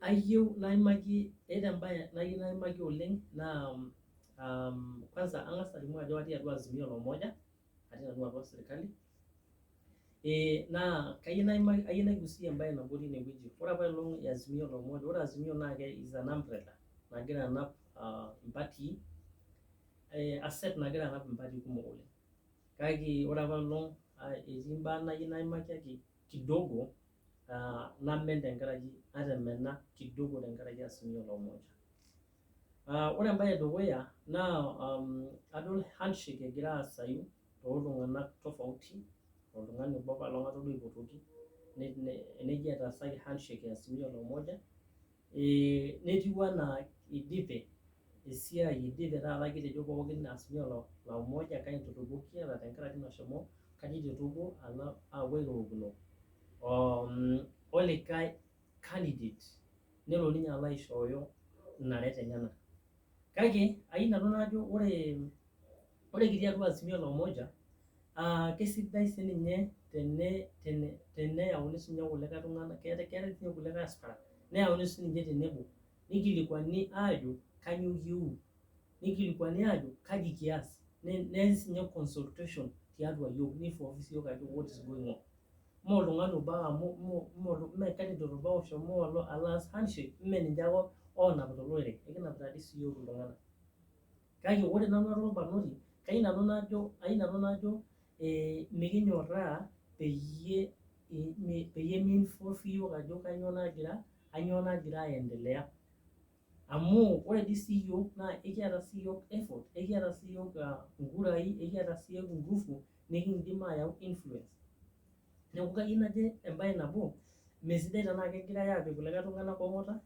Ayieu naimaki, eeta embae nayieu naimaki oleng naa kwanza ang'as alimu ajo atii atua Azimio la Umoja, atii nanu atua serkali. Naa kayieu naimaki, ayieu naigusie embae nabo tinewueji. Ore apa elong e Azimio la Umoja, ore Azimio naa is an umbrella nagira anap impatii, asset nagira anap impatii kumok oleng. Kake ore apa elong etii imbaa nayieu naimakiaki kidogo namen tenkaraki atemena kidogo tenkaraki Azimio la Umoja. Ore embae edukuya naa adol handshake egira aasayu tooltung'anak tofauti, oltung'ani obo apa olong atodua eipotuoki neji etaasaki handshake e Azimio la Umoja, netiu anaa eidipe esiai, eidipe taata kitejo pookin Azimio la Umoja kake ntokitin kiata tenkaraki nashomo candidate obo alo apuo airorokino olikae candidate nelo ninye alo aishooyo inaret enyenak. Kake ayieu nanu najo ore kitii atua Azimio la Umoja, kesidai sininye teneyauni sininye kulikae tung'anak, keetae sininye kulikae aspirant, neyauni sininche tenebo nikilikuani aajo kainyoo iyieu, nikilikuani aajo kaji kias, neesi sininye consultation tiatua iyiok niinvolve siyiok ajo what is going on. Mee oltung'ani obo ake amu mee candidate obo ake oshomo alo aas handshake, mee ninche ake oonapita olorere, ekinapita dii siyiok iltung'anak. Kake ore nanu ara orbarnoti, kayieu nanu najo mikinyorraa peyie mi involve iyiok ajo kainyoo nagira aendelea. Amu ore dii siyiok naa ekiata siyiok effort, ekiata siyiok inkurai, ekiata siyiok ingufu nikindim ayau influence. Neeku kayieu najo embae nabo, mesidai tenaa kegirae aapik kulikae tung'anak ong'ata.